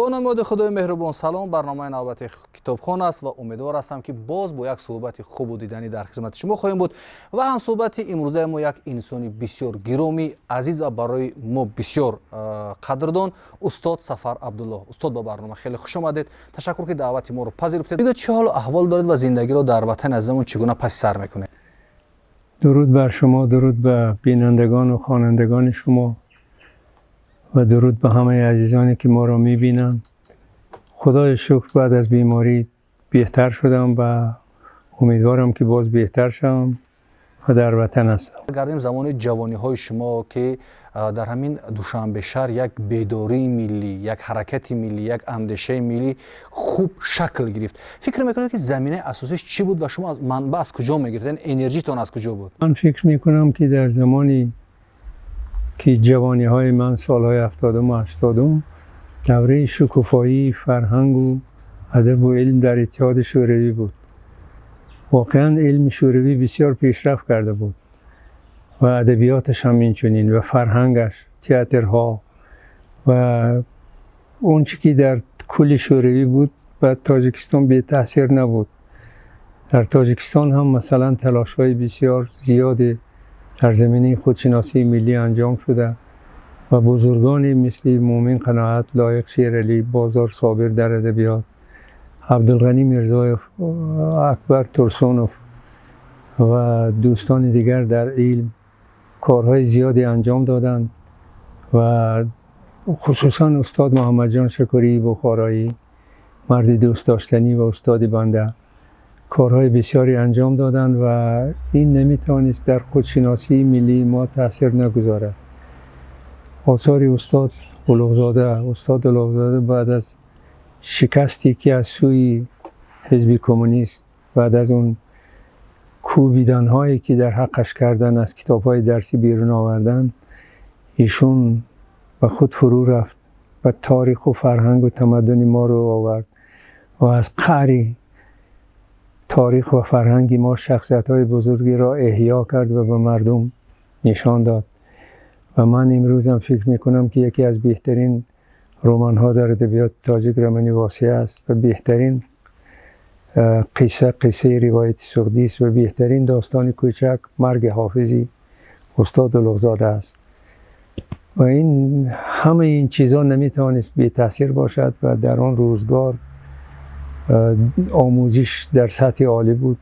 Бо номи Худои меҳрубон, салом. Барномаи навбати Китобхон аст ва умедвор ҳастам, ки боз бо як суҳбати хубу диданӣ дар хизмати шумо хоҳем буд. Ва ҳамсуҳбати имрӯзаи мо як инсони бисёр гиромӣ, азиз ва барои мо бисёр қадрдон, устод Сафар Абдуллоҳ. Устод, ба барнома хеле хуш омадед. Ташаккур, ки даъвати моро пазируфтед. Бигӯед, чӣ ҳолу аҳвол доред ва зиндагиро дар ватани азизамон чӣ гуна паси сар мекунед? Дуруд бар шумо, дуруд ба бинандагон ва хонандагони шумо ва дуруд ба ҳамаи азизоне, ки моро мебинанд. Худои шукр, баъд аз беморӣ беҳтар шудам ва умедворам, ки боз беҳтар шавам ва дар ватан ҳастам. Гардем замони ҷавониҳои шумо, ки дар ҳамин Душанбе шаҳр як бедории миллӣ, як ҳаракати миллӣ, як андешаи миллӣ хуб шакл гирифт. Фикр мекунед, ки заминаи асосиш чӣ буд ва шумо манбаъ аз куҷо мегирифтед, энержитон аз куҷо буд? Ман фикр мекунам, ки дар замоне ки ҷавониҳои ман, солҳои 70-уму 80-ум, давраи шукуфоии фарҳангу адабу илм дар Иттиҳоди Шӯравӣ буд. Воқеан, илми шӯравӣ бисёр пешрафт карда буд ва адабиёташ ҳам инчунин ва фарҳангаш, театрҳо ва он чӣ ки дар кулли Шӯравӣ буд, ба Тоҷикистон бетаъсир набуд. Дар Тоҷикистон ҳам, масалан, талошҳои бисёр зиёде дар заминаи худшиносии миллӣ анҷом шуда ва бузургоне мисли Муъмин Қаноат, Лоиқ Шералӣ, Бозор Собир дар адабиёт, Абдулғанӣ Мирзоев, Акбар Турсунов ва дӯстони дигар дар илм корҳои зиёде анҷом доданд ва хусусан устод Муҳаммадҷон Шакурии Бухороӣ, марди дӯстдоштанӣ ва устоди банда, корҳои бисёре анҷом доданд ва ин наметавонист дар худшиносии миллии мо таъсир нагузорад. Осори устод Улуғзода, устод Улуғзода баъд аз шикасте, ки аз сӯи ҳизби коммунист, баъд аз он кӯбиданҳое, ки дар ҳаққаш кардан, аз китобҳои дарсӣ берун овардан, ишон ба худ фурӯ рафт ва таъриху фарҳангу тамаддуни моро овард ва аз қаъри таърих ва фарҳанги мо шахсиятҳои бузургеро эҳё кард ва ба мардум нишон дод. Ва ман имрӯзам фикр мекунам, ки яке аз беҳтарин романҳо дар адабиёти тоҷик романи Восеа аст ва беҳтарин қисса қиссаи Ривояти Суғдӣ аст ва беҳтарин достони кӯчак Марги Ҳофизи устод Улуғзода аст. Ва ин ҳамаи ин чизҳо наметавонист бетаъсир бошад. Ва дар он рӯзгор омӯзиш дар сатҳи олӣ буд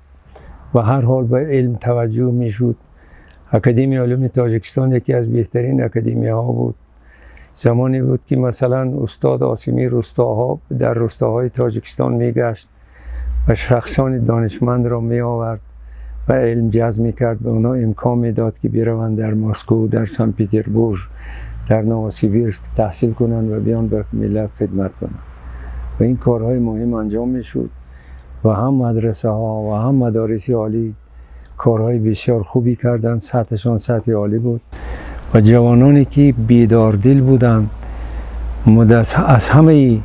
ва ҳар ҳол ба илм таваҷҷӯҳ мешуд. Академияи улуми Тоҷикистон яке аз беҳтарин академияҳо буд. Замоне буд, ки масалан, устод Осимӣ рӯстоҳо дар рӯстоҳои Тоҷикистон мегашт ва шахсони донишмандро меовард ва илм ҷазб мекард, ба онҳо имкон медод, ки бираванд дар Москва, дар Санкт Петербург, дар Новосибирск таҳсил кунанд ва биён ба миллат хидмат кунанд. Ва ин корҳои муҳим анҷом мешуд ва ҳам мадрасаҳо ва ҳам мадориси олӣ корҳои бисёр хубе карданд, сатҳашон сатҳи олӣ буд ва ҷавононе, ки бедордил буданд, аз ҳамаи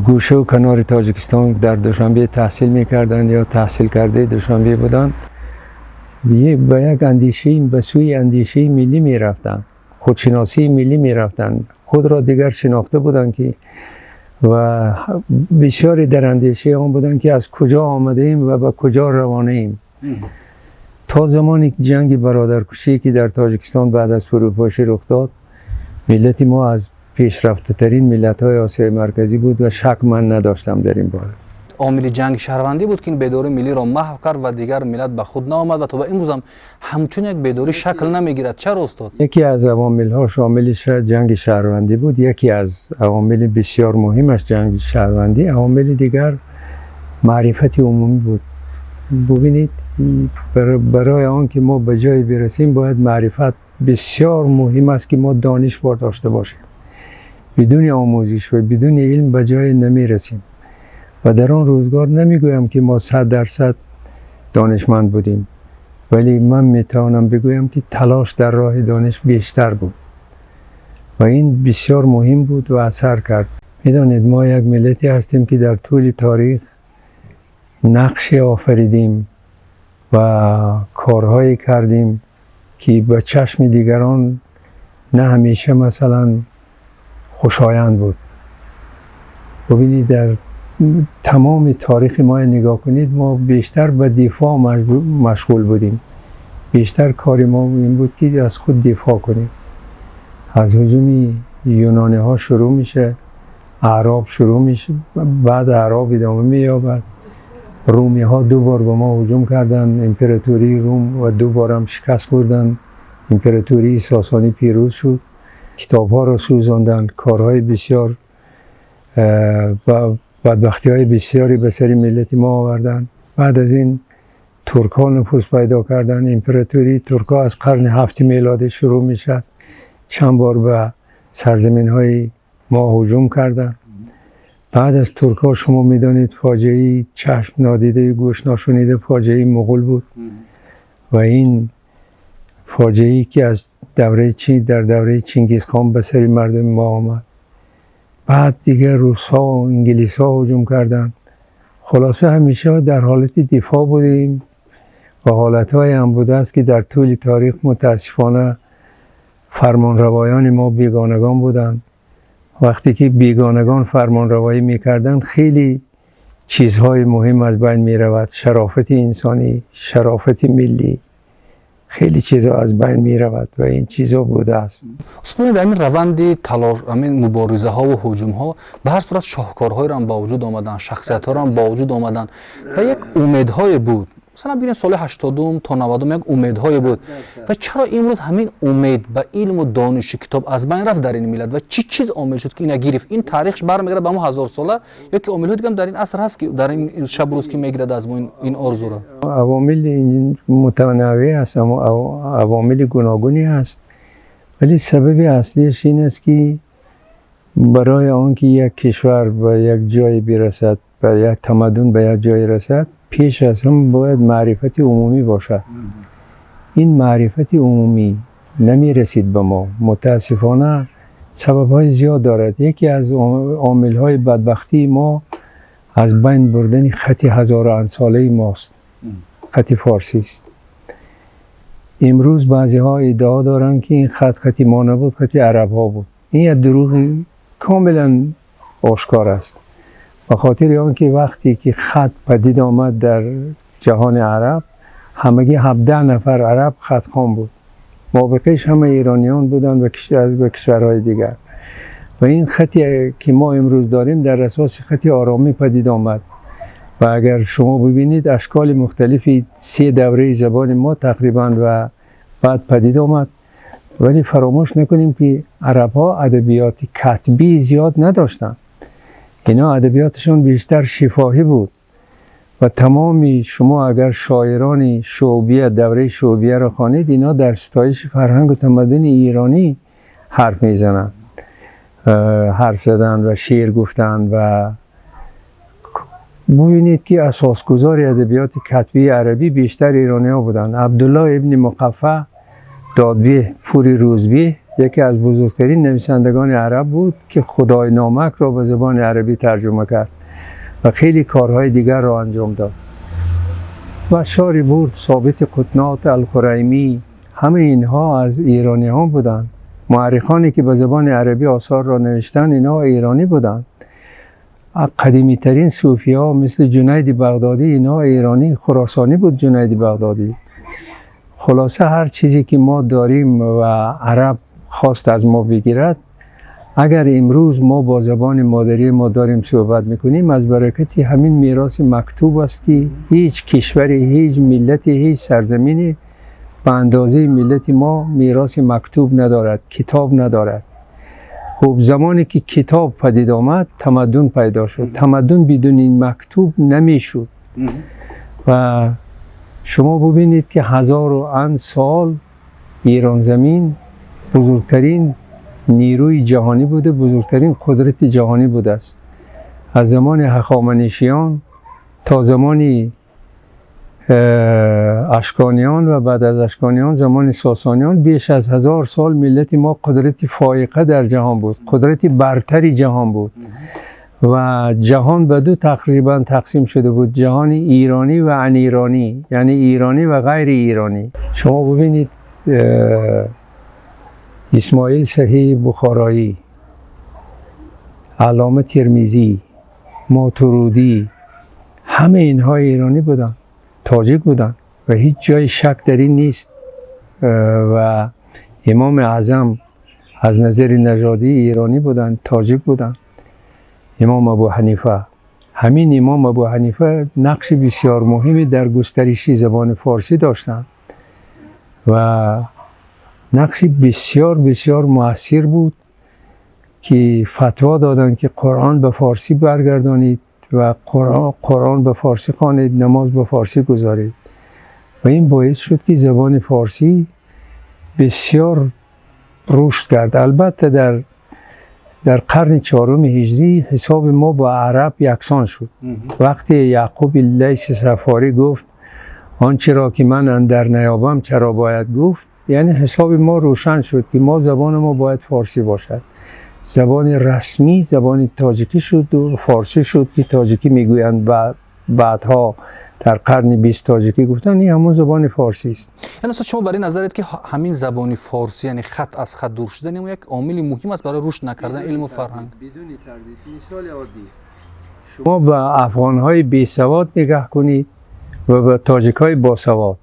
гӯшаву канори Тоҷикистон дар Душанбе таҳсил мекарданд ё таҳсилкардаи Душанбе буданд, ба як андешаи, ба сӯи андешаи миллӣ мерафтанд, худшиносии миллӣ мерафтанд, худро дигар шинохта буданд, ки ва бисёре дар андешаи он буданд, ки аз куҷо омадаем ва ба куҷо равонаем. То замони ҷанги бародаркушӣ, ки дар Тоҷикистон баъд аз фурӯпошӣ рух дод, миллати мо аз пешрафтатарин миллатҳои Осиёи Марказӣ буд ва шак ман надоштам дар ин бора. Омили ҷанги шаҳрвандӣ буд, ки ин бедории миллиро маҳв кард ва дигар миллат ба худ наомад ва то ба имрӯзам ҳамчун як бедорӣ шакл намегирад. Чаро, устод? Яке аз авомилҳо шомили ҷанги шаҳрвандӣ буд. Яке аз авомили бисёр муҳимаш ҷанги шаҳрвандӣ. Авомили дигар маърифати умумӣ буд. Бубинед, барои он ки мо ба ҷое бирасем, бояд маърифат бисёр муҳим аст, ки мо дониш дошта бошем. Бидуни омӯзиш ва бидуни илм ба ҷое намерасем. Ва дар он рӯзгор намегӯям, ки мо 100% донишманд будем, вале ман метавонам бигӯям, ки талош дар роҳи дониш бештар буд ва ин бисёр муҳим буд ва асар кард. Медонед, мо як миллате ҳастем, ки дар тӯли таърих нақше офаридем ва корҳое кардем, ки ба чашми дигарон на ҳамеша, масалан, хушоянд буд. ببینید در تمام تاریخ ما نگاه کنید، ما بیشتر به دفاع مشغول بودیم. بیشتر کار ما این بود که از خود دفاع کنیم. از هجوم یونانی ها شروع میشه، اعراب شروع میشه، بعد اعراب ادامه مییابد. رومی ها دو بار به ما هجوم کردن، امپراتوری روم، و دو بار هم شکست خوردن. امپراتوری ساسانی پیروز شد. کتاب ها را سوزاندن. کارهای بسیار و بدبختی های بسیاری به سر ملت ما آوردن. بعد از این ترک ها نفوذ پیدا کردن. امپراتوری ترک ها از قرن هفت میلادی شروع میشد. چند بار به سرزمین های ما هجوم کردن. بعد از ترک ها شما میدانید فاجعه چشم نادیده، گوش ناشنیده، فاجعه مغول بود و این فاجعه که از دوره چین در دوره چنگیز خان به سر مردم ما آمد. بعد دیگه روس ها و انگلیس ها هجوم کردن. خلاصه همیشه در حالت دفاع بودیم و حالت های هم بوده است که در طول تاریخ متاسفانه فرمانروایان ما بیگانگان بودند. وقتی که بیگانگان فرمانروایی میکردند، خیلی چیزهای مهم از بین می رود. شرافت انسانی، شرافت ملی، خیلی چیزها از بین می رود و این چیزها بوده است. Устод, дар ҳамин раванди талош, ҳамин муборизаҳо ва ҳуҷумҳо, ба ҳар сурат шоҳкорҳоеро ҳам ба вуҷуд омаданд, шахсиятҳоро ҳам ба вуҷуд омаданд ва як умедҳое буд. Масалан, бинем, соли 80-ум то 90-ум як умедҳое буд. Ва чаро имрӯз ҳамин умед ба илму дониши китоб аз байн рафт дар ин миллат ва чӣ чиз омил шуд, ки ина гирифт? Ин таърихш бармегардад ба ҳамон ҳазорсола ё ки омилҳои дигам дар ин аср ҳаст, ки дар ин шабу рӯз ки мегирад аз мо ин орзуро? عوامل متنوع است، اما عوامل گوناگونی هست، ولی سبب اصلیش این است که برای آنکه یک کشور به یک جای برسد، به یک تمدن به یک جای رسد، پیش از هم باید معرفت عمومی باشد. این معرفت عمومی نمی رسید به ما متاسفانه. سبب های زیاد دارد. یکی از عامل های بدبختی ما از بین بردن خط هزاران ساله ماست، خط فارسی است. امروز بعضی ها ادعا دارند که این خط خط ما نبود، خط عرب ها بود. این یک دروغ کاملا آشکار است، به خاطر آنکه وقتی که خط پدید آمد در جهان عرب، همگی 17 نفر عرب خط خوان بود. مابقیش همه ایرانیان بودند و کشورهای دیگر. و این خطی که ما امروز داریم در اساس خط آرامی پدید آمد و اگر شما ببینید، اشکال مختلفی سه دوره زبان ما تقریبا و بعد پدید آمد. ولی فراموش نکنیم که عرب ها ادبیات کتبی زیاد نداشتند. اینا ادبیاتشون بیشتر شفاهی بود و تمامی شما اگر شاعران شعبیه، دوره شعبیه را خوانید، اینا در ستایش فرهنگ و تمدن ایرانی حرف میزنند، حرف زدن و شعر گفتن. و ببینید که اساسگذار ادبیات کتبی عربی بیشتر ایرانی ها بودند. عبدالله ابن مقفع دادبیه پوری روزبیه یکی از بزرگترین نویسندگان عرب بود که خدای نامک را به زبان عربی ترجمه کرد و خیلی کارهای دیگر را انجام داد. و شاری برد، ثابت قطنات، الخریمی، همه اینها از ایرانی ها بودند. مورخانی که به زبان عربی آثار را نوشتن، اینها ایرانی بودند. قدیمی ترین صوفی ها مثل جنید بغدادی، اینها ایرانی خراسانی بود، جنید بغدادی. خلاصه هر چیزی که ما داریم و عرب خواست از ما بگیرد، اگر امروز ما با زبان مادری ما داریم صحبت میکنیم، از برکت همین میراث مکتوب است که هیچ کشوری، هیچ ملتی، هیچ سرزمینی به اندازه ملت ما میراث مکتوب ندارد، کتاب ندارد. خب، زمانی که کتاب پدید آمد، تمدن پیدا شد. تمدن بدون این مکتوب نمیشد. و شما ببینید که هزار و اند سال ایران زمین بزرگترین نیروی جهانی بوده، بزرگترین قدرت جهانی بوده است. از زمان هخامنشیان تا زمان اشکانیان و بعد از اشکانیان زمان ساسانیان، بیش از 1000 سال ملت ما قدرت فائقه در جهان بود، قدرت برتری جهان بود و جهان به دو تقریبا تقسیم شده بود: جهان ایرانی و عن‌ایرانی، یعنی ایرانی و غیر ایرانی. شما ببینید، اسماعیل صحیح بخارایی، علامه ترمذی. Мотурудӣ, ҳама инҳо эронӣ буданд, тоҷик буданд ва ҳеҷ ҷои шак дар ин нест. Ва Имоми Аъзам аз назари нажодӣ эронӣ буданд, тоҷик буданд. Имом Абӯҳанифа. Ҳамин Имом Абӯҳанифа нақши бисёр муҳиме дар густариши забони форсӣ доштанд ва нақши бисёр бисёр муассир буд ки фатво доданд ки Қуръон ба форсӣ баргардонед ва Қуръон ба форсӣ хонед, намоз ба форсӣ гузоред. Ва ин боис шуд ки забони форсӣ бисёр рушд кард. Албатта дар қарни чаҳоруми ҳиҷрӣ ҳисоби мо бо араб яксон шуд. Вақте Яъқуби Лайси Саффорӣ гуфт: он чиро ки ман андар наёбам чаро бояд гуфт, яъне ҳисоби мо рӯшан шуд ки мо забони мо бояд форсӣ бошад. Забони расмӣ забони тоҷикӣ шуд ва форсӣ шуд ки тоҷикӣ мегӯянд. Баъдҳо дар қарни 20 тоҷикӣ гуфтанд, ин ҳамон забони форсӣ аст. Яъне устод, шумо бар ин назаред ки ҳамин забони форсӣ, яъне хат аз хат дур шудан, як омили муҳим аст барои рушд накардани илму фарҳанг? Бидуни тардид. Мисоли оддӣ: шумо ба афғонҳои бесавод нигоҳ кунед ва ба тоҷикҳои босавод.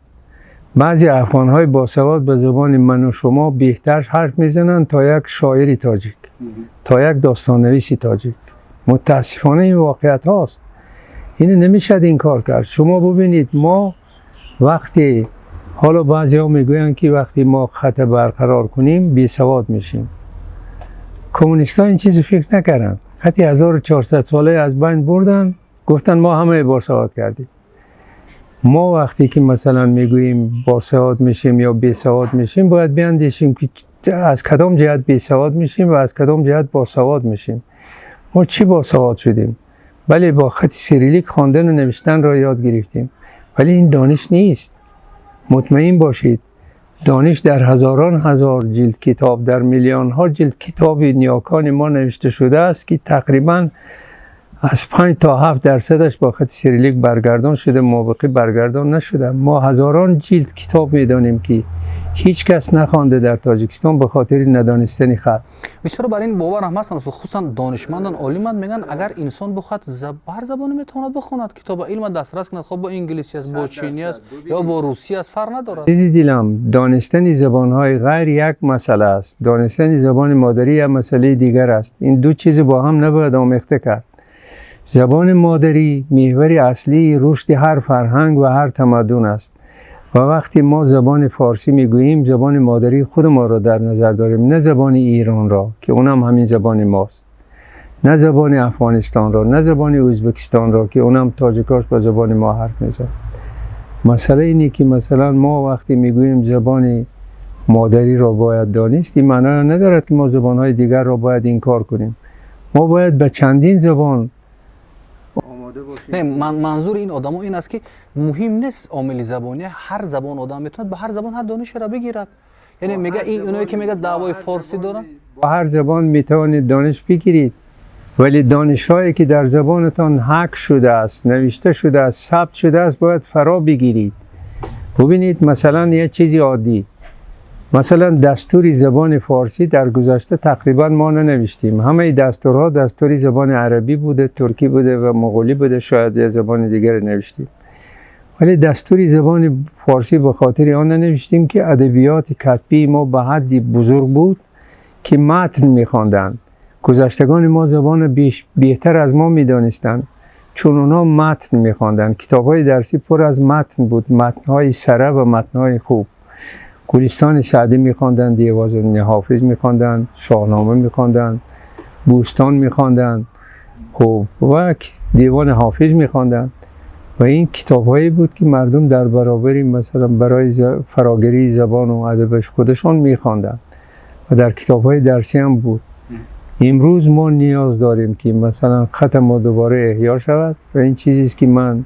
Баъзе афғонҳои босавод ба забони ману шумо беҳтар ҳарф мезананд то як шоири тоҷик, то як достоннависи тоҷик. Мутаассифона ин воқеият ҳаст. Инро намешавад инкор кард. Шумо бубинед, мо вақте ҳоло баъзеҳо мегӯянд ки вақте мо хат барқарор кунем бесавод мешем. Коммунистҳо ин чиз фикр накарданд. Хати 1400 сола аз байн бурданд, гуфтанд мо ҳама босавод кардем. Мо вақте ки масалан мегӯем босавод мешем ё бесавод мешем, бояд биандешем ки аз кадом ҷиҳат бесавод мешем ва аз кадом ҷиҳат босавод мешем. Мо чӣ босавод шудем? Бале, бо хати сирилик хондан ва навиштанро ёд гирифтем, вале ин дониш нест. Мутмаин бошед, дониш дар ҳазорон ҳазор ҷилд китоб, дар миллионҳо ҷилд китоби ниёкони мо навишта шудааст ки тақрибан аз 5 то 7% бо хати сирилик баргардон шуда, мувофиқӣ баргардон нашуда. Мо ҳазорон ҷилд китоб медонем ки ҳеҷ кас нахонда дар Тоҷикистон ба хотири надонистани хат. Бисёр бар ин бовар ҳам ҳастанд, хусусан донишмандон, олиманд, мегӯянд агар инсон бихоҳад, ҳар забоне метавонад бихонад, китоба илма дастрас кунад, хоб бо инглисӣ аст, бо чинӣ аст ё бо русӣ аст, фарқ надорад. Азизи дилам, донистани забонҳои ғайр як масъала аст, донистани забони модарӣ як масъалаи дигар аст. Ин ду чиз бо ҳам набояд омехта кард. Забони модарӣ меҳвари аслии рушди ҳар фарҳанг ва ҳар тамаддун аст. Ва вақте мо забони форсӣ мегӯем, забони модарии худи моро дар назар дорем, на забони Эронро ки онам ҳамин забони мост, на забони Афғонистонро, на забони Ӯзбекистонро ки онам тоҷикош ба забони мо ҳарф мезанад. Масъала ине ки масалан мо вақте мегӯем забони модариро бояд донист, ин маъноро надорад ки мо забонҳои дигарро бояд инкор кунем. Мо бояд ба чандин забон Не, манзури ин одамо ин аст ки муҳим нест омили забонӣ, ҳар забон одам метавонад ба ҳар забон ҳар донишеро бигирад. Яъне мега ин оное ки мега даъвои форсӣ доранд. Бо ҳар забон метавонед дониш бигиред, вале донишҳое ки дар забонатон ҳак шудааст, навишта шудааст, сабт шудааст, бояд фаро бигиред. Бубинед, масалан як чизи оддӣ, масалан дастури забони форсӣ дар гузашта тақрибан мо нанавиштем. Ҳамаи дастурҳо дастури забони арабӣ буда, туркӣ буда ва муғулӣ буда, шояд як забони дигаре навиштем. Вале дастури забони форсӣ ба хотири он нанавиштем ки адабиёти катбии мо ба ҳадди бузург буд ки матн мехонданд. Гузаштагони мо забонро беҳтар аз мо медонистанд, чун онҳо матн мехонданд. Китобҳои дарсӣ пур аз матн буд, матнҳои сара ва матнҳои хуб. Гулистони Саъдӣ мехонданд, Девони Ҳофиз мехонданд, Шоҳнома мехонданд, Бӯстон мехонданд, хуб ва Девони Ҳофиз мехонданд. Ва ин китобҳое буд ки мардум дар баробари масалан барои фарогирии забон ва адабаш худашон мехонданд ва дар китобҳои дарсӣ ҳам буд. Имрӯз мо ниёз дорем ки масалан хати мо дубора эҳё шавад ва ин чизест ки ман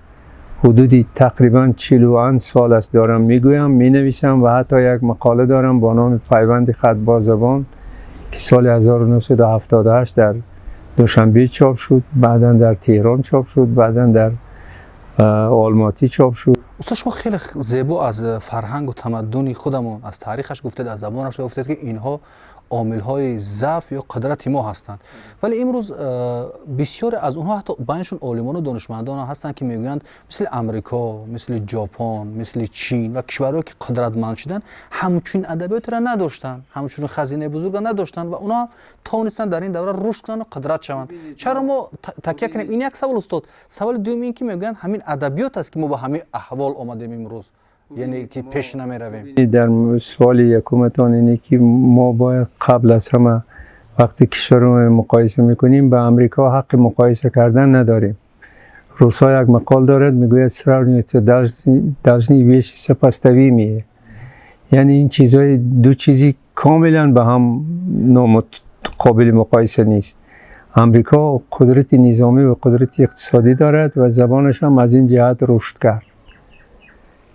ҳудуди тақрибан 41 сол аст дорам мегӯям, менависам ва ҳатто як мақола дорам бо номи пайванди хат бо забон ки соли 1978 дар Душанбе чоп шуд, баъдан дар Теҳрон чоп шуд, баъдан дар Олматӣ чоп шуд. Устод, шумо хеле зебо аз фарҳангу тамаддуни худамон, аз таърихаш гуфтед, аз забонаш гуфтед ки инҳо омилҳои заъф ё қудрати мо ҳастанд. Вале имрӯз бисёре аз онҳо, ҳатто байнашон олимону донишмандон ҳастанд, ки мегӯянд, мисли Амрико, мисли Ҷопон, мисли Чин ва кишварҳое, ки қудратманд шуданд, ҳамчунин адабиётеро надоштанд, ҳамчунин хазинаи бузургро надоштанд ва онҳо тавонистанд дар ин давра рушд кунанд ва қудрат шаванд. Чаро мо такя кунем? Ин як савол, устод. Саволи дуюм ин ки мегӯянд, ҳамин адабиёт аст, ки мо ба ҳамин аҳвол омадем имрӯз, яъне ки пеш намеравем. Дар суоли якуматон ине ки мо бояд қабл аз ҳама, вақте кишварро муқоиса мекунем, ба Амрико ҳаққи муқоиса кардан надорем. Русҳо як мақол дорад, мегӯяд: «Сравниваться должны вещи сопоставимые». Яъне ин чизҳои ду чизи комилан ба ҳам қобили муқоиса нест. Амрико қудрати низомӣ ва қудрати иқтисодӣ дорад ва забонаш ҳам аз ин ҷиҳат рушд кард.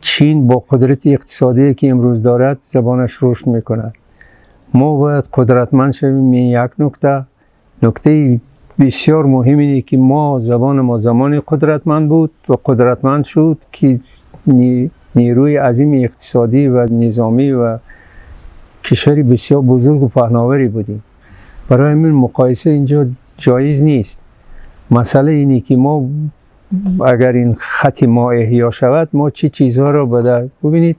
Чин бо қудрати иқтисодие, ки имрӯз дорад, забонаш рушд мекунад. Мо бояд қудратманд шавем. Ин як нукта. Нуктаи бисёр муҳим ине ки мо забони мо замони қудратманд буд ва қудратманд шуд, ки нерӯи азими иқтисодӣ ва низомӣ ва кишвари бисёр бузургу паҳноваре будем. Барои ҳамин муқоиса инҷо ҷоиз нест. Масъала ине ки мо агар ин хати мо эҳё шавад, мо чӣ чизҳоро бада. Бубинед,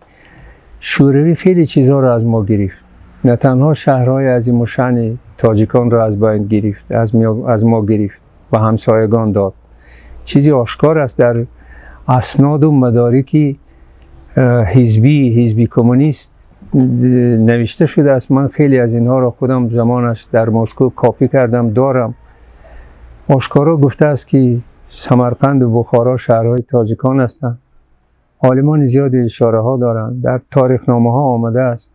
Шӯравӣ хеле чизҳоро аз мо гирифт. На танҳо шаҳрҳои азимушаъни тоҷиконро аз байн гирифт, аз мо гирифт ва ҳамсоягон дод. Чизи ошкор аст, дар асноду мадорики ҳизби коммунист навишта шудааст. Ман хеле аз инҳоро худам замонаш дар Москва копӣ кардам, дорам. Ошкоро гуфтааст, ки Самарқанду Бухоро шаҳрҳои тоҷикон ҳастанд. Олимони зиёде ишораҳо доранд, дар торихномаҳо омадааст.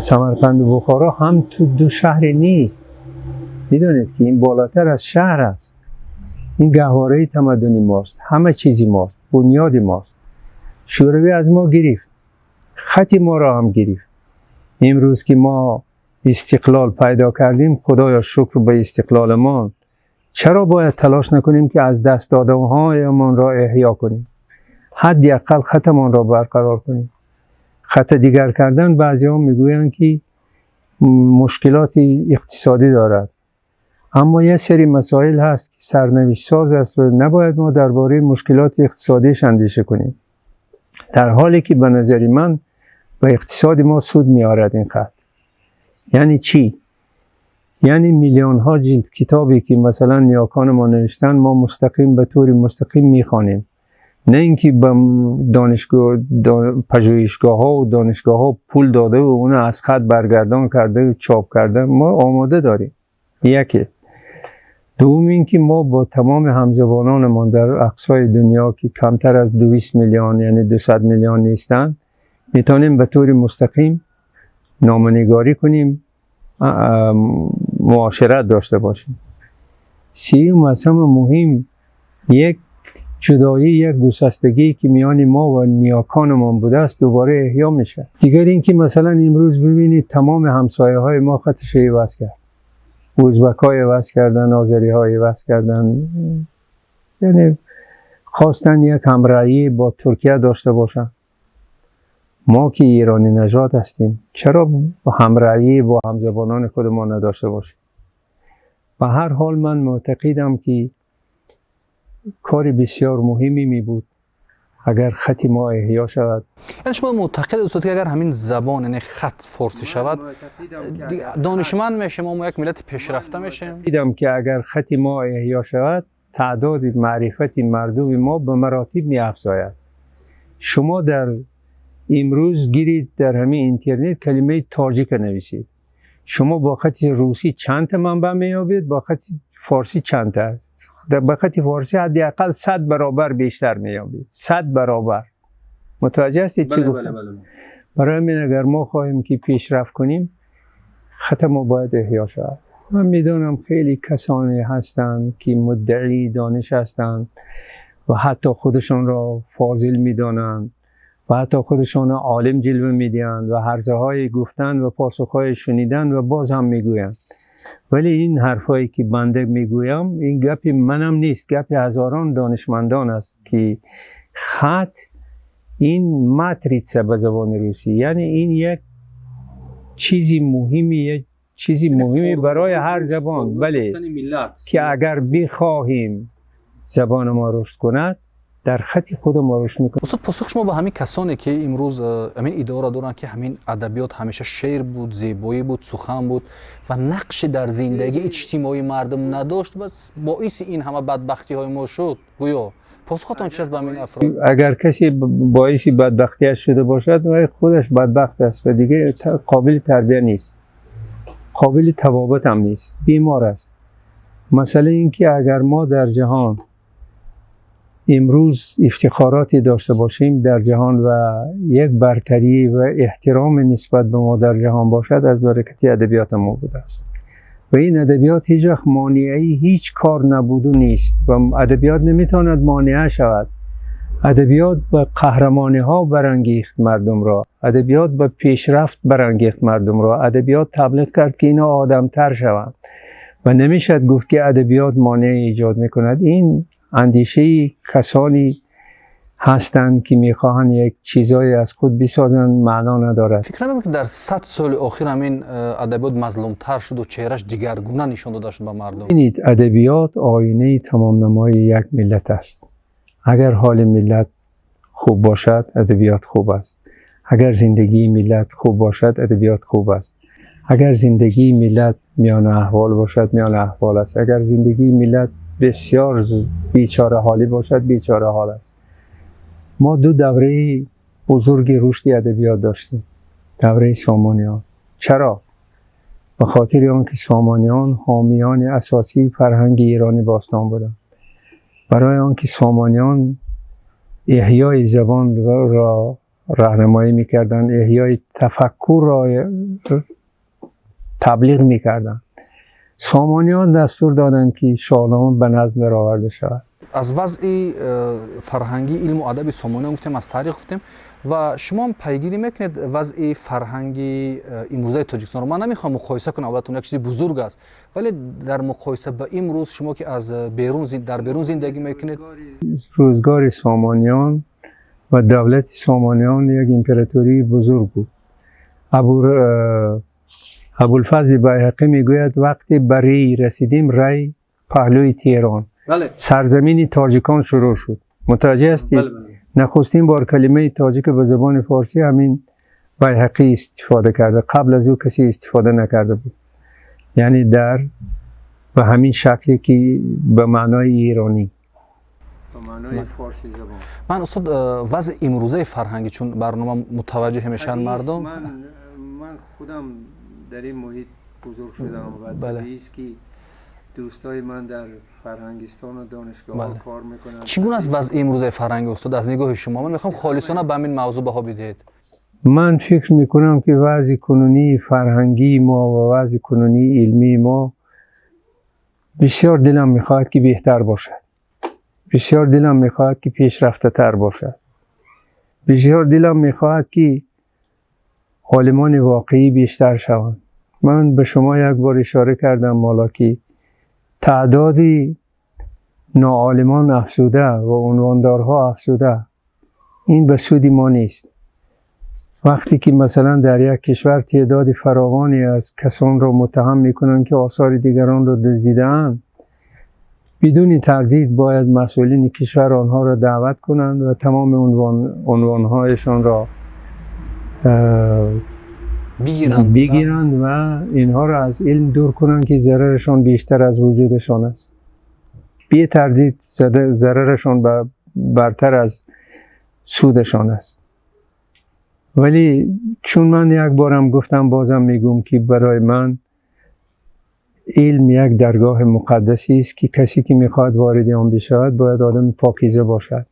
Самарқанду Бухоро ҳам ту ду шаҳре нест. Медонед, ки ин болотар аз шаҳр аст. Ин гаҳвораи тамаддуни мост, ҳама чизи мост, бунёди мост. Шӯравӣ аз мо гирифт, хати моро ҳам гирифт. Имрӯз ки мо истиқлол пайдо кардем, худоё шукр ба истиқлолмон, чаро бояд талош накунем, ки аз даст додаҳоямонро эҳё кунем, ҳадди ақал хатамонро барқарор кунем? Хата дигар кардан, баъзеҳо мегӯянд, ки мушкилоти иқтисодӣ дорад, аммо як сери масоил ҳаст, ки сарнавиштсоз аст ва набояд мо дар бораи мушкилоти иқтисодиш андеша кунем, дар ҳоле ки ба назари ман ба иқтисоди мо суд меорад ин хат. Яъне чӣ? Яъне миллионҳо ҷилд китобе, ки масалан ниёкони мо навиштанд, мо мустақим, ба тури мустақим мехонем, на ин ки ба донишгоҳ, пажӯҳишгоҳҳо донишгоҳҳо пул додаву уна аз хат баргардон карда, чоп карда. Мо омода дорем. Яке. Дуюм ин ки мо бо тамоми ҳамзабононамон дар ақсои дунё, ки камтар аз 200 миллион, яъне 200 миллион нестанд, метавонем ба тури мустақим номанигорӣ кунем, муошират дошта бошем. Сеюм, аз ҳама муҳим, як ҷудоӣ, як гусастагӣ, ки миёни мо ва ниёконамон будааст, дубора эҳё мешавад. Дигар ин ки масалан имрӯз бибинед, тамоми ҳамсояҳои мо хатша иваз кард. Ӯзбакҳо иваз карданд, озариҳо иваз карданд, яъне хостанд як ҳамраҳӣ бо Туркия дошта бошанд. Мо ки эронӣ нажод ҳастем, чаро ҳамраҳӣ бо ҳамзабонони худамон надошта бошем? Ба ҳар ҳол, ман муътақидам, ки кори бисёр муҳиме мебуд, агар хати мо эҳё шавад. Яъне шумо муътақид, устод, ки агар ҳамин забон, яъне хат форсӣ шавад, донишманд мешем, мо як миллати пешрафта мешем? Муътақидам, ки агар хати мо эҳё шавад, таъдоди маърифати мардуми мо ба маротиб меафзояд. Шумо дар имрӯз гирид, дар ҳамин интернет калимаи тоҷика нависед, шумо бо хати русӣ чандта манбаъ меёбед, бо хати форсӣ чандта аст? Ба хати форсӣ ҳадди ақал 100 баробар бештар меёбед, 100 баробар. Мутаваҷҷеҳ ҳастед, чӣ гуфтам? Барои ҳамин, агар мо хоҳем, ки пешрафт кунем, хата мо бояд эҳё шавад. Ман медонам, хеле касоне ҳастанд, ки муддаии дониш ҳастанд ва ҳатто худашонро фозил медонанд ва ҳатто худашонро олим ҷилва медиҳанд ва ҳарзаҳои гуфтан ва посухҳои шунидан ва боз ҳам мегӯянд. Вале ин ҳарфҳое, ки банда мегӯям, ин гапи манам нест, гапи ҳазорон донишмандон аст, ки хат ин матрица ба забони русӣ, яъне ин як Чизи муҳими, як чизи муҳими барои ҳар забон, бале, ки агар бихоҳем забони мо рушд кунад, дар хати худ мо рушд мекунад. Устод, посух шумо ба ҳамин касоне, ки имрӯз ҳамин иддаоро доранд, ки ҳамин адабиёт ҳамеша шеър буд, зебоӣ буд, сухан буд ва нақши дар зиндагии иҷтимоии мардум надошт ва боиси ин ҳама бадбахтиҳои мо шуд, гӯё посухатон чи аст ба ҳамин афрод? Агар касе боиси бадбахтиаш шуда бошад, вай худаш бадбахт аст ва дига қобили тарбия нест, қобили табобат ҳам нест, бемор аст. Масъала ин ки агар мо дар ҷаҳон имрӯз ифтихороте дошта бошем дар ҷаҳон ва як бартарӣ ва эҳтиром нисбат ба мо дар ҷаҳон бошад, аз баракати адабиёти мо будааст. Ва ин адабиёт ҳеҷ вақт монеаи ҳеҷ кор набуду нест ва адабиёт наметавонад монеа шавад. Адабиёт ба қаҳрамониҳо барангехт мардумро, адабиёт ба пешрафт барангехт мардумро, адабиёт таблиғ кард, ки инҳо одамтар шаванд ва намешавад гуфт, ки адабиёт монеа эҷод мекунад. Ин андешаи касоне ҳастанд, ки мехоҳанд як чизҳое аз худ бисозанд, маъно надорад. Фикр намекунед, ки дар 100 соли охир ҳамин адабиёт мазлумтар шуду чеҳраш дигаргуна нишон дода шуд ба мардум? Бинед, адабиёт оинаи тамомнамои як миллат аст. Агар ҳоли миллат хуб бошад, адабиёт хуб аст. Агар зиндагии миллат хуб бошад, адабиёт хуб аст. Агар зиндагии миллат миёна аҳвол бошад, миёна аҳвол аст. Агар зиндагии миллат бисёр бечораҳолӣ бошад, бечораҳол аст. Мо ду давраи бузурги рушди адабиёт доштем. Давраи Сомониён. Чаро? Ба хотири он ки Сомониён ҳомиёни асосии фарҳанги Эрони бостон буданд, барои он ки Сомониён эҳёи забонро роҳнамоӣ мекарданд, эҳёи тафаккурро таблиғ мекарданд. Сомониён дастур доданд, ки Шоҳнома ба назм дароварда шавад. Аз вазъи фарҳангии илму адаби Сомониён гуфтем, аз таърих гуфтем ва шумо пайгирӣ мекунед вазъи фарҳанги имрӯзаи Тоҷикистонро. Ман намехоҳам муқоиса кунам, албатта як чизи бузург аст, вале дар муқоиса ба имрӯз, шумо ки аз берун дар берун зиндагӣ мекунед. Рӯзгори Сомониён ва давлати Сомониён як императории бузург буд. Абулфазли Байҳақӣ мегӯяд: вақте ба Рей расидем, Рай паҳлӯи Теҳрон, сарзамини тоҷикон шурӯъ шуд. Мутаваҷҷеҳ ҳастед? Нахустин бор калимаи тоҷик ба забони форсӣ ҳамин Байҳақӣ истифода карда. Қабл аз ӯ касе истифода накарда буд, яъне дар ба ҳамин шакле, ки ба маънои эронӣ. Ман, устод, вазъи имрӯзаи фарҳангӣ, чун барнома мутаваҷҷеҳ мешаванд мардум. Ман худам дар ин муҳит бузург шудам ва табиист, ки дӯстои ман дар фарҳангистону донишгоҳҳо кор мекунанд. Чӣ гуна аст вазъи имрӯзаи фарҳанги, устод, аз нигоҳи шумо? Ман мехоҳам холисона ба ҳамин мавзӯъ баҳо бидиҳед. Ман фикр мекунам, ки вазъи кунунии фарҳангии мо ва вазъи кунунии илмии мо, бисёр дилам мехоҳад, ки беҳтар бошад, бисёр дилам мехоҳад, ки пешрафтатар бошад, бисёр дилам мехоҳад, ки олимони воқеӣ бештар шаванд. Ман ба шумо як бор ишора кардам ҳоло, ки таъдоди ноолимон афзуда ва унвондорҳо афзуда. Ин ба суди мо нест. Вақте ки масалан дар як кишвар теъдоди фаровоне аз касонро муттаҳам мекунанд, ки осори дигаронро дуздидаанд, бидуни тардид бояд масъулини кишвар онҳоро даъват кунанд ва тамоми унвонҳояшонро бигиранд ва инҳоро аз илм дур кунанд, ки зарарашон бештар аз вуҷудашон аст. Бетардид зарарашон бартар аз судашон аст. Вале чун ман як борам гуфтам, бозам мегӯм, ки барои ман илм як даргоҳи муқаддасе аст, ки касе ки мехоҳад вориди он бишавад, бояд одами покиза бошад.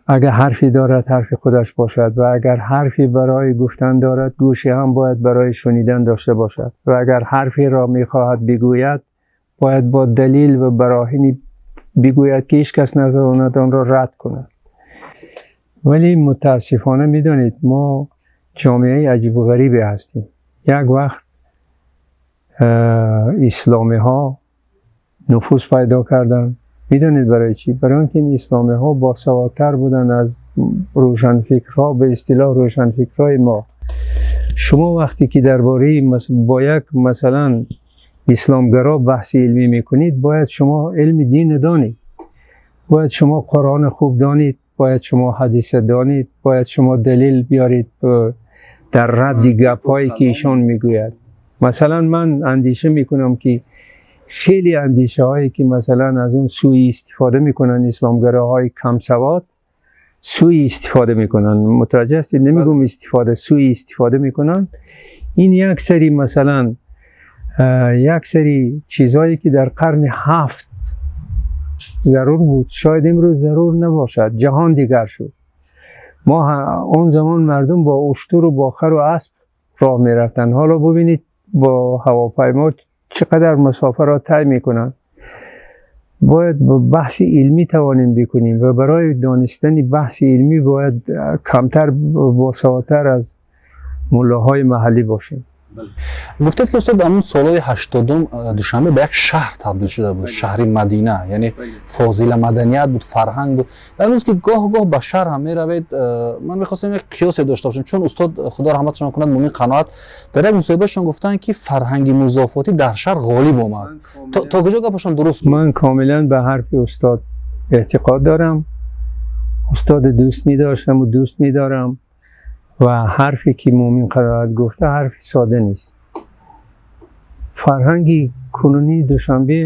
Агар ҳарфе дорад, ҳарфи худаш бошад ва агар ҳарфе барои гуфтан дорад, гӯше ҳам бояд барои шунидан дошта бошад ва агар ҳарферо мехоҳад бигӯяд, бояд бо далел ва бароҳине бигӯяд, ки ҳеҷ кас натавонад онро рад кунад. Вале мутаассифона, медонед, мо ҷомеаи аҷибу ғарибе ҳастем. Як вақт исломиҳо нуфуз пайдо карданд. Медонед барои чӣ? Барои он ки ин исломиҳо босаводтар буданд аз рӯшанфикрҳо, ба истилоҳ рӯшанфикрҳои мо. Шумо вақте ки дар бораи бо як масалан исломгаро баҳси илмӣ мекунед, бояд шумо илми дин донед, бояд шумо Қуръон хуб донед, бояд шумо ҳадис донед, бояд шумо далел биёред дар радди гапҳое ки ишон мегӯяд. Масалан, ман андеша мекунам ки хеле андешаҳое ки масалан аз он сӯи истифода мекунанд, исломгароҳои камсавод сӯи истифода мекунанд, мутаваҷҷеҳ ҳастед? Намегӯм истифода, сӯи истифода мекунанд. Ин як сари масалан як сари чизҳое ки дар қарни ҳафт зарур буд, шояд имрӯз зарур набошад. Ҷаҳон дигар шуд. Мо он замон мардум бо уштуру бо хару асп роҳ мерафтанд, ҳоло бубинед, бо ҳавопаймо чӣ қадар масофаро тай мекунанд. Бояд баҳси илмӣ тавонем бикунем ва барои донистани баҳси илмӣ бояд камтар босаводтар аз муллоҳои маҳаллӣ бошем. Гуфтед ки, устод, ҳамун солҳои 80-ум Душанбе ба як шаҳр табдил шуда буд, шаҳри Мадина, яъне фозила маданият буд, фарҳанг буд. Ва имрӯз ки гоҳ гоҳ ба шаҳр ҳам меравед, ман мехостем як қиёсе дошта бошем, чун устод, Худо раҳматшон кунад, Мумин Қаноат дар як мусоҳибашон гуфтанд, ки фарҳанги музофотӣ дар шаҳр ғолиб омад. То куҷо гапашон дуруст? Ман комилан ба ҳарфи устод эътиқод дорам. Устод дӯст медоштам ва дӯст медорам ва ҳарфе ки Мумин Қаноат гуфта, ҳарфи сода нест. Фарҳанги кунунии Душанбе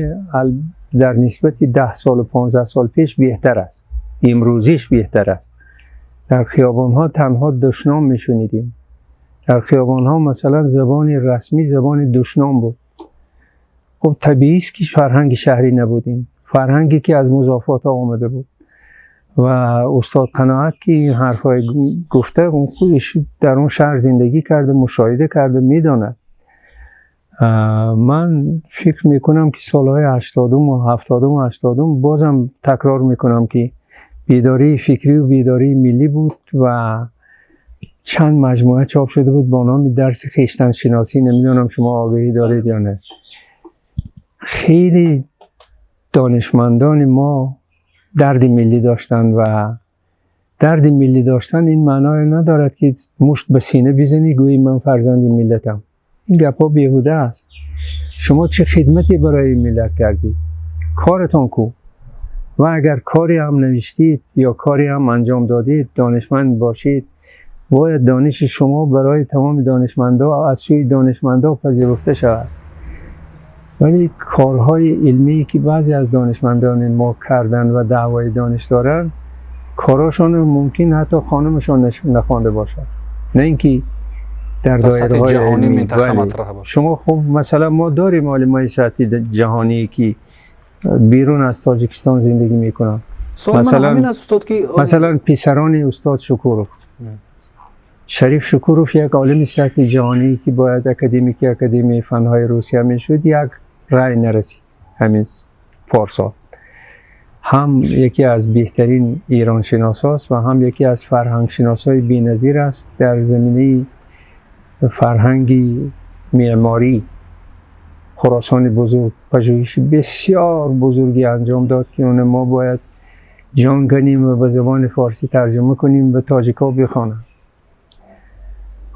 дар нисбати 10 солу 15 сол пеш беҳтар аст, имрӯзиш беҳтар аст. Дар хиёбонҳо танҳо душном мешунидем. Дар хиёбонҳо масалан забони расмӣ забони душном буд. Хуб, табиист ки фарҳанги шаҳрӣ набудем, фарҳанге ки аз музофотҳо омада буд. Ва устод Қаноат ки ин ҳарфҳои гуфта, дар он шаҳр зиндагӣ карда, мушоҳида карда, медонад. Ман фикр мекунам, ки солҳои 80-уму 70-уму 80-ум, бозам такрор мекунам, ки бедории фикриву бедории миллӣ буд ва чанд маҷмӯа чоп шуда буд бо номи «Дарси хештаншиносӣ». Намедонам, шумо огаҳӣ доред ё не. Хеле донишмандони мо дарди миллӣ доштанд ва дарди миллӣ доштан ин маъное надорад, ки мушт ба сина бизанӣ, гӯӣ ман фарзанди миллатам. Ин гапҳо беҳуда аст. Шумо чӣ хидмате барои миллат кардед? Коратон ку? Ва агар коре ҳам навиштед ё коре ҳам анҷом додед, донишманд бошед, бояд дониши шумо барои тамоми донишмандо, аз сӯи донишмандо пазируфта шавад. Вале корҳои илмие ки баъзе аз донишмандони мо карданд ва даъвои дониш доранд, корашонро мумкин ҳатто хонумашон нахонда бошад, на ин ки дар доираҳои илмӣ. Шумо хуб, масалан, мо дорем олимои сатҳи ҷаҳоние ки берун аз Тоҷикистон зиндагӣ мекунанд. Масалан, писарони устод Шукуров, Шариф Шукуров, як олими сатҳи ҷаҳонӣ ки бояд академики Академияи фанҳои Русия мешуд, як рай нарасид ҳамин парсол. Ҳам яке аз беҳтарин эроншиносҳост ва ҳам яке аз фарҳангшиносҳои беназир аст. Дар заминаи фарҳанги меъморӣ Хуросони бузург пажӯҳиши бисёр бузурге анҷом дод, ки он мо бояд ҷон кунем ва ба забони форсӣ тарҷума кунем, ба тоҷикҳо бихонанд.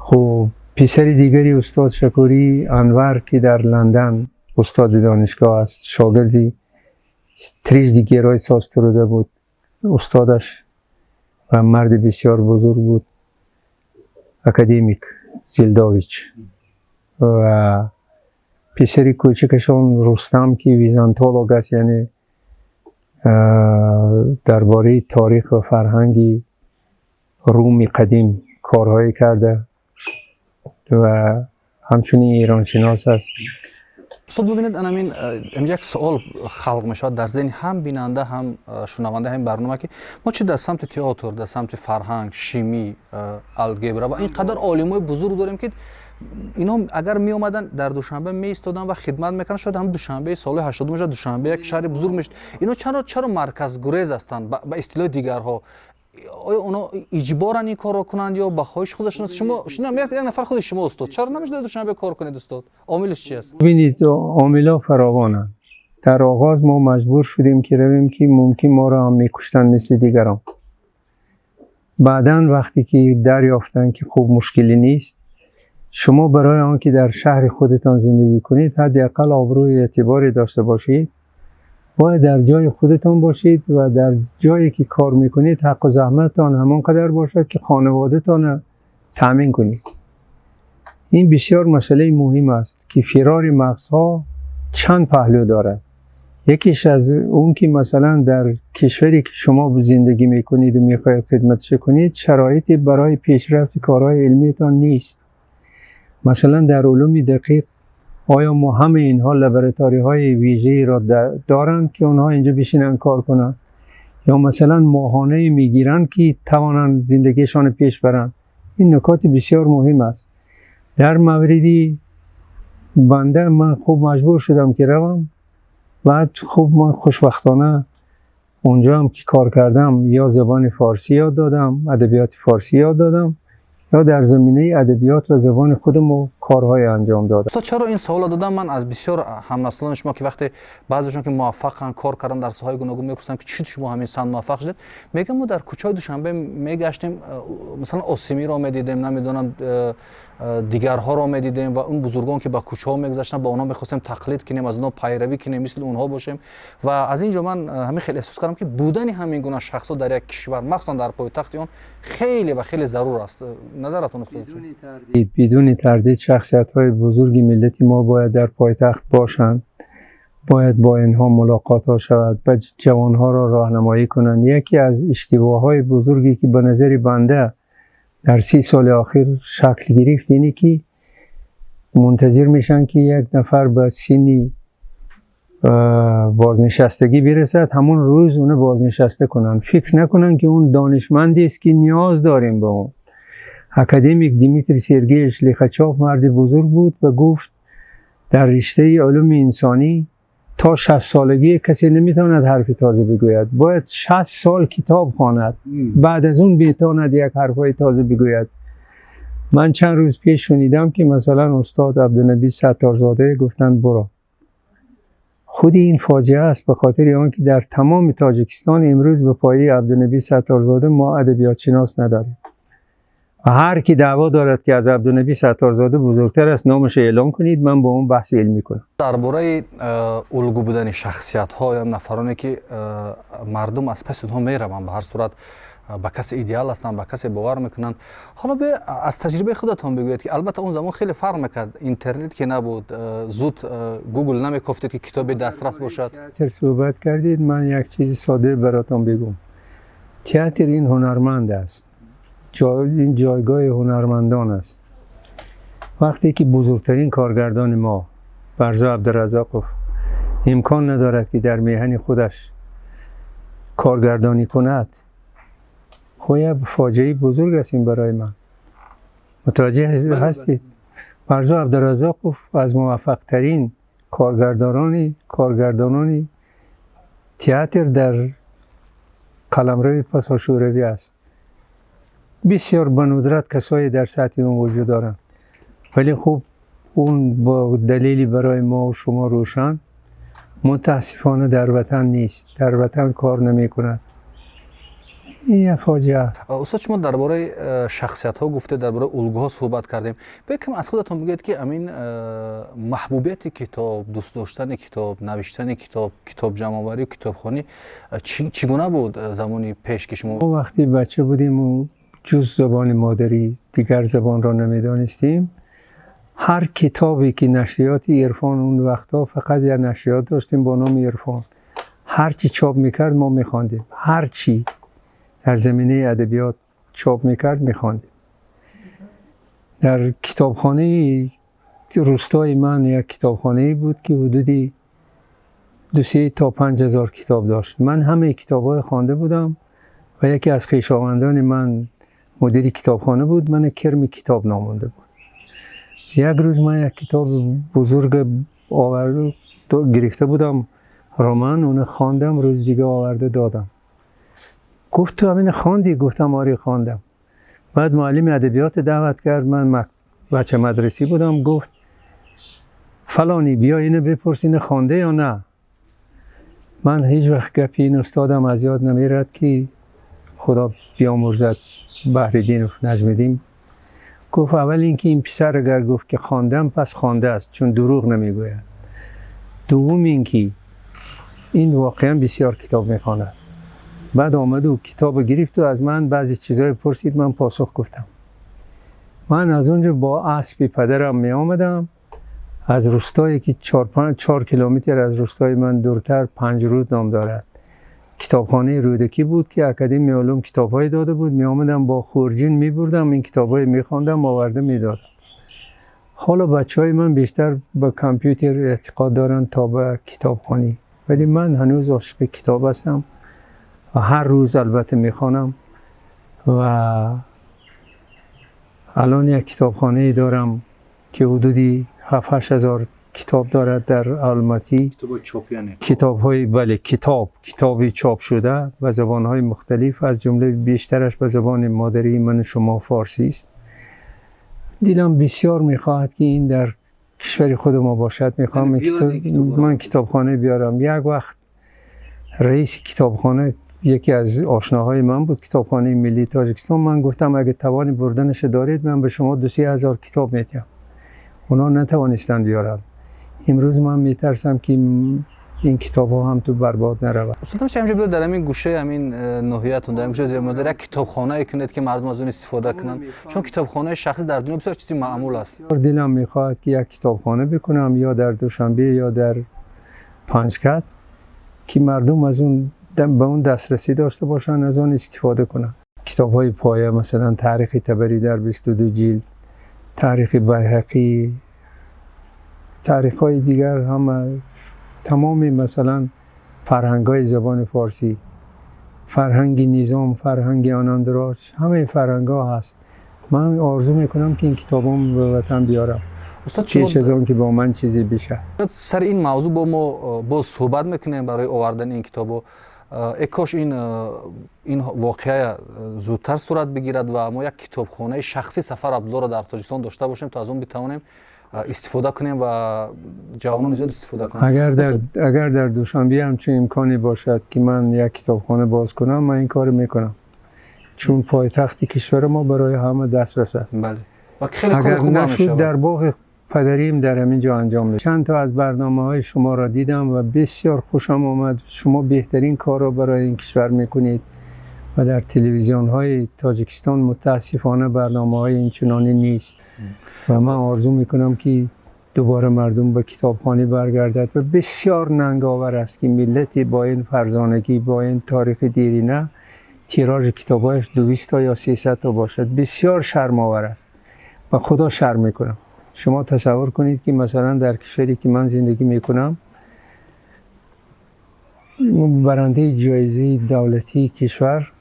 Хуб, писари дигари устод Шакурӣ, Анвар, ки дар Лондон устоди донишгоҳ аст, шогирди трижды Герой Соцтруда буд устодаш ва марди бисёр бузург буд, академик Зелдович. Ва писари кӯчакашон Рустам, ки византолог аст, яъне дар бораи таърих ва фарҳанги Руми қадим корҳое карда ва ҳамчунин эроншинос аст. Устод, бубинед, анамин инҷа як суол халқ мешавад дар зеҳни ҳам бинанда, ҳам шунаванда ҳамин барнома, ки мо чи дар самти театр, дар самти фарҳанг, шимӣ, алгебра ва ин қадар олимои бузург дорем, ки инҳо агар меомаданд, дар Душанбе меистоданд ва хидмат мекарданд, шояд ҳам Душанбеи солҳои 80 мешавад, Душанбе як шаҳри бузург мешуд. Инҳо чаро марказгурез ҳастанд ба истилоҳи дигарҳо? Оё онҳо иҷборан ин корро кунанд ё ба хоҳиши худашон? Шумо як нафар, худи шумо, устод, чаро намешавад Душанбе кор кунед, устод? Омилаш чи аст? Бубинед, омилҳо фаровонанд. Дар оғоз мо маҷбур шудем, ки равем, ки мумкин моро ҳам мекуштанд мисли дигарон. Баъдан вақте ки дарёфтанд, ки хуб, мушкилӣ нест. Шумо барои он ки дар шаҳри худатон зиндагӣ кунед, ҳадди ақал обрӯи эътиборе дошта бошед, бояд дар ҷои худатон бошед ва дар ҷое ки кор мекунед ҳаққу заҳматтон ҳамон қадар бошад, ки хонаводатонро таъмин кунед. Ин бисёр масъалаи муҳим аст, ки фирори мағзҳо чанд паҳлӯ дорад. Якеш аз он ки масалан дар кишваре ки шумо зиндагӣ мекунед ва мехоҳед хидматаш кунед, шароите барои пешрафти корҳои илмиятон нест. Масалан дар улуми дақиқ оё мо ҳамаи инҳо лабораторияҳои вижаеро доранд, ки онҳо инҷо бишинанд кор кунанд? Ё масалан моҳонае мегиранд, ки тавонанд зиндагишонро пеш баранд? Ин нукоти бисёр муҳим аст. Дар мавриди банда ман хуб маҷбур шудам, ки равам. Баъд хуб ман хушбахтона онҷо ҳам ки кор кардам, ё забони форсӣ ёд додам, адабиёти форсӣ ёд додам, ё дар заминаи адабиёт ва забони худамон корҳое анҷом додам. Устод, чаро ин саволро додам? Ман аз бисёр ҳамнаслони шумо, ки вақте баъзешон ки муваффақанд, кор кардан дар соҳаҳои гуногун, мепурсам, ки чӣ шумо ҳамин самт муваффақ шудед, мегӯям, мо дар кӯчаҳои Душанбе мегаштем, масалан Осимиро медидем, намедонам, дигарҳоро медидем ва он бузургон, ки ба кӯчаҳо мегузаштанд, ба онҳо мехостем тақлид кунем, аз онҳо пайравӣ кунем, мисли онҳо бошем. Ва аз ин ҷо ман ҳамин хеле эҳсос кардам, ки будани ҳамин гуна шахсҳо дар як кишвар, махсусан дар пойтахти он, хеле ва хеле зарур аст. Назаратон, устод? Бидуни тардид, шахсиятҳои бузурги миллати мо бояд дар пойтахт бошанд, бояд бо инҳо мулоқотҳо шавад ва ҷавонҳоро роҳнамоӣ кунанд. Яке аз иштибоҳҳои бузурге ки ба назари банда дар 30 соли охир шакл гирифт, ине ки мунтазир мешаванд, ки як нафар ба синни бознишастагӣ бирасад, ҳамон рӯз уно бознишаста кунанд. Фикр накунанд, ки он донишмандест, ки ниёз дорем ба он. Академик Дмитрий Сергеевич Лихачев марди бузург буд ва гуфт: дар риштаи улуми инсонӣ то 60 солагӣ касе наметавонад ҳарфи тоза бигӯяд, бояд 60 сол китоб хонад, баъд аз он битавонад як ҳарфҳои тоза бигӯяд. Ман чанд рӯз пеш шунидам, ки масалан устод Абдунабӣ Сатторзода гуфтанд буро. Худи ин фоҷиа аст, ба хотири он ки дар тамоми Тоҷикистон имрӯз ба пояи Абдунабӣ Сатторзода мо адабиётшинос надорем ва ҳар ки даъво дорад, ки аз Абдунабӣ Сатторзода бузургтар аст, номаш эълон кунед, ман бо он баҳси илмӣ кунам. Дар бораи улгӯ будани шахсиятҳо ё нафароне, ки мардум аз паси онҳо мераванд, ба ҳар сурат ба касе идеал ҳастанд, ба касе бовар мекунанд. Ҳоло биё аз таҷрибаи худатон бигӯед, ки албатта он замон хеле фарқ мекард, интернет ки набуд, зуд Гугл намекофтед, ки китобе дастрас бошад. Театр суҳбат кардед, ман як чизи соде баротон бигӯм. Театр ин ҳунарманд аст, ин ҷойгоҳи ҳунармандон аст. Вақте ки бузургтарин коргардони мо Барзо Абдураззоқов имкон надорад, ки дар меҳани худаш коргардонӣ кунад, хуб, як фоҷиаи бузург аст ин барои ман. Мутаваҷҷеҳ ҳастед? Барзо Абдураззоқов аз муваффақтарин коргардонони театр дар қаламрави пасошӯравӣ аст. Бисёр ба нудрат касое дар сатҳи он вуҷуд доранд, вале хуб, он бо далели барои мо шумо рӯшан, мутаассифона дар ватан нест, дар ватан кор намекунад. Ин як фоҷиа аст. Устод, шумо дар бораи шахсиятҳо гуфтед, дар бораи улгӯҳо суҳбат кардем. Биёед кам аз худатон бигӯед, ки амин маҳбубияти китоб, дӯст доштани китоб, навиштани китоб, китоб ҷамъоварию китобхонӣ чӣ гуна буд замони пеш, ки шумо Мо вақте бача будем, ҷуз забони модарӣ дигар забонро намедонистем. Ҳар китобе ки нашриёти Ирфон, он вақтҳо фақат як нашриёт доштем бо номи Ирфон, ҳар чӣ чоп мекард, мо мехондем. Ҳар чӣ дар заминаи адабиёт чоп мекард, мехондем. Дар китобхонаи рустои ман як китобхонае буд, ки ҳудуди 2-3 то 5 ҳазор китоб дошт. Ман ҳамаи китобҳои хонда будам ва яке аз хешовандони ман мудири китобхона буд, мана кирми китоб номонда буд. Як рӯз ман як китоби бузург овард гирифта будам, роман, уно хондам, рӯзи дига оварда додам. Гуфт: «Ту ҳамина хондӣ?» Гуфтам: «Оре, хондам». Баъд муаллими адабиёт даъват кард, ман бача мадрасӣ будам. Гуфт: «Фалонӣ, биё ино бипурс, ина хонда ё на?» Ман ҳеҷ вақт гапи ин устодам аз ёд намерад, ки худо биёмурзад, Баҳриддинов Наҷмиддин. گفت اول اینکه این پسر اگر گفت که خواندم پس خوانده است، چون دروغ نمیگوید. دوم اینکه این واقعا بسیار کتاب میخواند. بعد آمد و کتاب گرفت و از من بعضی چیزای پرسید، من پاسخ گفتم. من از اونجا با اسب پدرم می آمدم از روستایی که 4 کیلومتر از روستای من دورتر پنجرود نام دارد، کتابخانه رودکی بود که اکادمی علوم کتاب‌های داده بود. می آمدم با خورجین می بردم این کتاب‌های می خواندم، آورده می دادم. حالا بچهای من بیشتر به کامپیوتر اعتقاد دارند تا به کتابخوانی، ولی من هنوز عاشق کتاب هستم و هر روز البته میخوانم و الان یک کتابخانه دارم که حدودی 7-8 هزار کتاب دارد در آلماتی. کتاب‌های بله، کتابی چاپ شده به زبان‌های مختلف، از جمله بیشترش به زبان مادری من شما فارسی است. دلم بسیار میخواهد که این در کشور خود ما باشد. میخوام من کتابخانه بیارم. یک وقت رئیس کتابخانه یکی از آشناهای من بود، کتابخانه ملی تاجیکستان. من گفتم اگه توان بردنش دارید من به شما 2-3 هزار کتاب میدم. اونا نتوانستن بیارن. امروز من میترسم که این کتاب ها هم تو برباد نرود. استاد میشه اینجا در همین گوشه همین ناحیه‌تون، در گوشه زیر یک کتابخانه کنید که مردم از اون استفاده کنند، چون کتابخانه شخصی در دنیا بسیار چیزی معمول است. دلم میخواهد که یک کتابخانه بکنم یا در دوشنبه یا در پنجکت که مردم از اون به اون دسترسی داشته باشن، از اون استفاده کنن. کتاب‌های پایه مثلا تاریخ طبری در 22 جلد، تاریخ بیهقی، تاریخ‌های دیگر، هم تمام مثلا فرهنگ‌های زبان فارسی، فرهنگ نظام، فرهنگ آناندراج، همه فرهنگ‌ها هست. من آرزو میکنم که این کتابام به وطن بیارم. استاد پیش از آن که با من چیزی بشه. سر این موضوع با ما باز صحبت میکنیم برای آوردن این کتابو. ای کاش این واقعه زودتر صورت بگیرد و ما یک کتابخانه شخصی سفر عبدالله را در تاجیکستان داشته باشیم تا از اون بتوانیم استفاده کنیم و جوانان زیاد استفاده کنند. اگر در دوشنبه همچین امکانی باشد که من یک کتابخانه باز کنم، من این کار میکنم، چون پایتخت کشور ما برای همه دسترس است. بله. و خیلی اگر خوب نشد در باغ پدریم در همین جا انجام میشه. چند تا از برنامه‌های شما را دیدم و بسیار خوشم آمد. شما بهترین کار را برای این کشور میکنید و در تلویزیون‌های تاجیکستان متاسفانه برنامه‌های این چنانی نیست و من آرزو میکنم که دوباره مردم به کتابخوانی برگردد و بسیار ننگ‌آور است که ملتی با این فرزانگی، با این تاریخ دیرینه، تیراژ کتاب‌هایش 200 تا یا 300 تا باشد. بسیار شرم‌آور است و خدا شرم میکنم. شما تصور کنید که مثلا در کشوری که من زندگی میکنم برنده جایزه دولتی کشور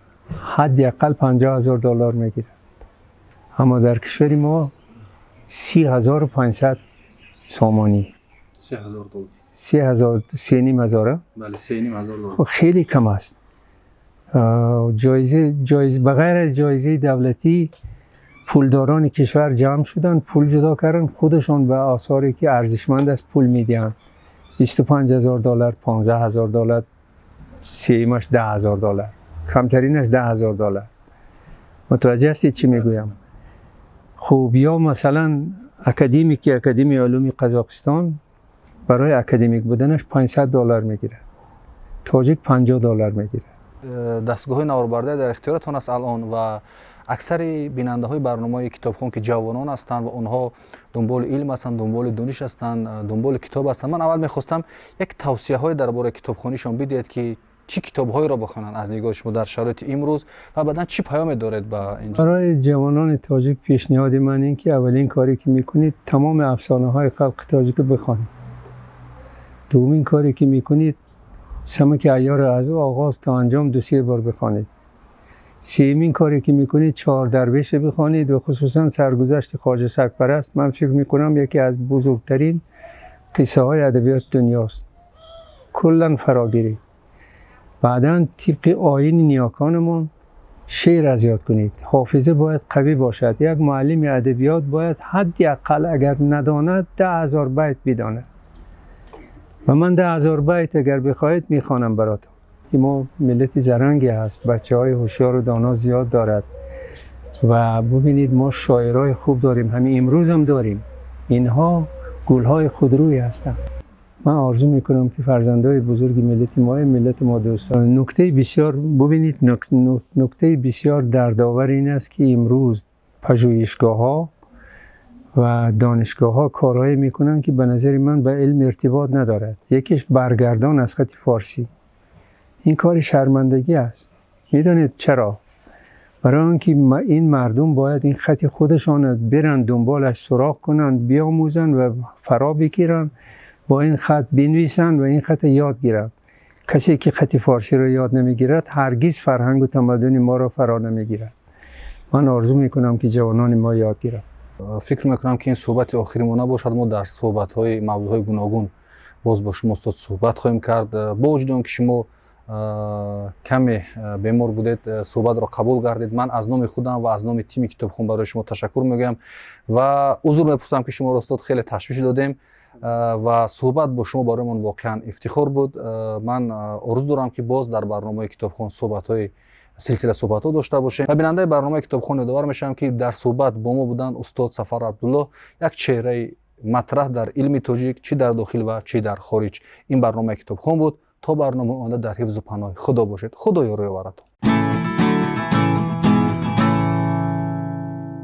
حداقل 50,000 دلار میگیره، اما در کشور ما 30,500 سامانی. 3,000 دلار. 3,000، 3,500. بله، 3,500 دلار. خیلی کم است. جایزه بغیر از جایزه دولتی پولداران کشور جمع شدن، پول جدا کردن، خودشان به آثاری که ارزشمند است پول میدهند. 25,000 دلار، 15,000 دلار، سیمش 10,000 دلار، کمترینش 10,000 دلار. متوجه هستید چی میگویم؟ خب یا مثلا اکادمیک، اکادمی علوم قزاقستان برای اکادمیک بودنش 500 دلار میگیره، تاجیک 50 دلار میگیره. دستگاه نواربرداری در اختیارتان است الان و اکثر بیننده های برنامه کتابخوان که جوانان هستند و آنها دنبال علم هستند، دنبال دانش هستند، دنبال کتاب هستند. من اول میخواستم یک توصیه های درباره کتابخوانیشان بدهید که چی کتاب‌هایی را بخوانند از نگاه شما در شرایط امروز و بعداً چی پیام دارید به اینجا؟ برای جوانان تاجیک پیشنهاد من این که اولین کاری که میکنید تمام افسانه های خلق تاجیک بخوانید. دومین کاری که میکنید سمک عیار از آغاز تا انجام 2-3 بار بخوانید. سومین کاری که میکنید 4 درویش بخوانید و خصوصا سرگذشت خواجه سرپرست. من فکر میکنم یکی از بزرگترین قصه های ادبیات دنیاست، کلا فراگیری. بعداً طبق آیین نیاکانمون شعر از یاد کنید. حافظه باید قوی باشد. یک معلم ادبیات باید حداقل اگر نداند 10,000 بیت بداند و من 10,000 بیت اگر بخواهید میخوانم براتون. ما ملت زرنگی هست، بچه های هوشیار و دانا زیاد دارد. و ببینید ما شاعرای خوب داریم، همین امروز هم داریم. اینها گلهای خودروی هستند. من آرزو میکنم که فرزندای بزرگ ملت ما دوستان. نکته بسیار، ببینید، نکته بسیار دردآور این است که امروز پژوهشگاه ها و دانشگاه ها کارهایی میکنن که به نظر من به علم ارتباط ندارد. یکیش برگردان از خط فارسی. این کار شرمندگی است. میدانید چرا؟ برای آنکه این مردم باید این خط خودشان برن دنبالش، سراغ کنن، بیاموزن و فرا بگیرن، با این خط بنویسن و این خط یاد گیرن. کسی که خط فارسی را یاد نمیگیرد، هرگز فرهنگ و تمدن ما را فرا نمیگیرد. من آرزو میکنم که جوانان ما یاد گیرند. Фикр мекунам, ки ин суҳбати охири мо набошад. Мо дар суҳбатҳои мавзӯъҳои гуногун боз бо шумо, устод, суҳбат хоҳем кард. Бо вуҷуди он ки шумо каме бемор будед, суҳбатро қабул гардид. Ман аз номи худам ва аз номи тими Китобхон барои шумо ташаккур мегӯям ва узр мепурсам, ки шуморо, устод, хеле ташвиш додем ва суҳбат бо шумо барои мон воқеан ифтихор буд. Ман орзу дорам, ки боз дар барномаи Китобхон суҳбатҳои силсила суҳбатҳо дошта бошем. Ва бинандаи барномаи Китобхон ёдовар мешавам, ки дар суҳбат бо мо буданд устод Сафар Абдуллоҳ, як чеҳраи матраҳ дар илми тоҷик, чӣ дар дохил ва чӣ дар хориҷ. Ин барномаи Китобхон буд. То барномаи оянда дар ҳифзу паноҳи Худо бошед. Худо ёру ёваратон.